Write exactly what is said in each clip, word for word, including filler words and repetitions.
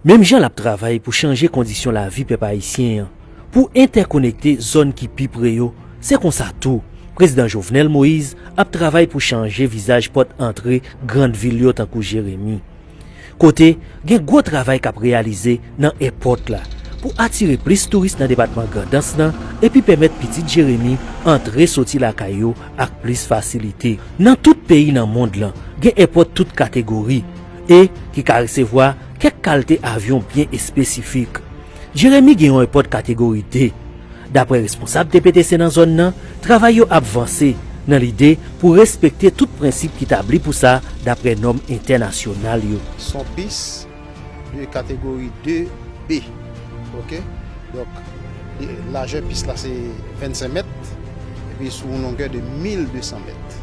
Menm jan l ap travay pou chanje kondisyon lavi pèp ayisyen an, pou entèkonekte zòn ki pi pre yo, se konsa tou, Prezidan Jovenel Moïse ap travay pou chanje vizaj pòt antre grann vil yo tankou Jeremi. Kote gen gwo travay k ap reyalize nan èpòt la pou atire plis touris nan depatman Grandans lan epi pèmèt pitit Jeremi antre soti lakay yo ak plis fasilite. Nan tout peyi nan mond lan, gen èpòt tout kategori e ki ka resevwa kèk kalte avyon byen espesifik. Jeremi gen yon èpòt kategori de. Daprè responsab T P T C nan zòn nan, travay yo ap vanse nan lide pou respekte tout prensip ki tabli pou sa daprè nòm entènasyonal yo. Son pis de kategori de B. Ok? Donk, lajè pis la se vennsenk mèt, epi sou yon longè de mil de san mèt.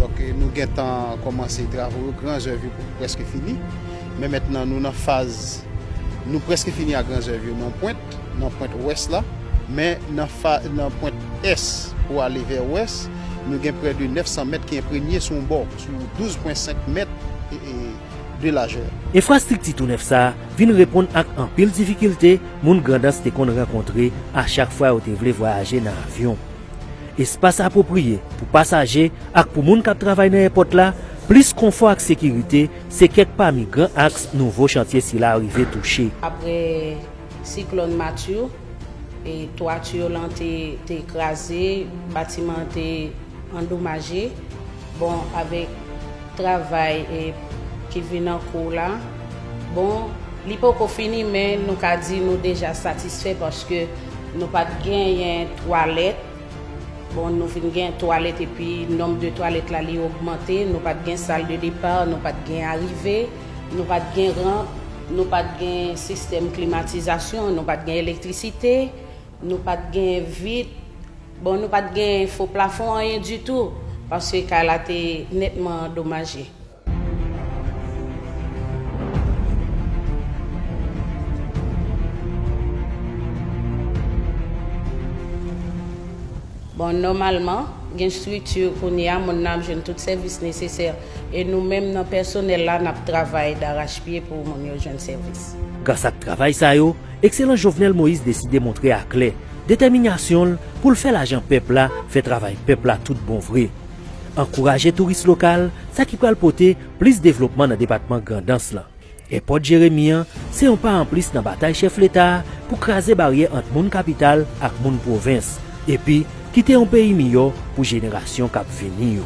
Donk, nou gentan kòmanse travo yo, gran zèv yo prèske fini. Men mentnan nou nan faz, nou prèske fini ak gran zèv yo nan pwent, nan pwent wès la. Men nan, fa, nan pwent ès pou ale vè wès, nou gen prè de nèf san mèt ki enpremye sou yon bò, sou douz pwen senk mèt e, e, de lajè. Enfrastrikti tou nèf sa a vin reponn ak anpil difikilte moun Grandans te konn rankontre a chak fwa yo te vle vwayaje nan avyon. Espas apwopriye pou pasaje ak pou moun k ap travay nan èpòt la, plis konfò ak sekirite, se kèk pami gran aks nouvo chantye sila rive touche. Apre siklòn Matthew, e twati lan te, te kraze, batiman te andomaje. Bon, avèk travay e, ki vin an kou la, bon, li poko fini, men nou ka di nou deja satisfè paske nou pa t genyen twalèt. Bon, nou vin gen twalèt epi nonb de twalèt la li ogmante. Nou pa t gen sal de depa, nou pa t gen arive, nou pa t gen ranp, nou pa t gen sistèm klimatizasyon, nou pa t gen elektrisite, nou pa t gen vit. Bon, nou pa t gen fo plafon, anyen ditou, paske kay la te nètman andomaje. Bon, nòmalman, gen estrikti kounye a, moun nan ap jwenn tout sèvis nesesè. E nou menm nan pèsonèl la, n ap travay darachpye pou moun yo jwenn sèvis. Gras ak travay sa yo, Ekselans Jovenel Moïse deside montre aklè detèminasyon l pou l fè lajan pèp la fè travay pèp la tout bon vre. Ankouraje touris lokal, sa ki pral pote plis devlopman nan depatman Grandans lan. Èpòt Jeremi an se yon pa anplis nan batay chèf leta a pou kraze baryè ant moun kapital ak moun pwovens, epi kite yon peyi miyò pou jenerasyon k ap vini yo.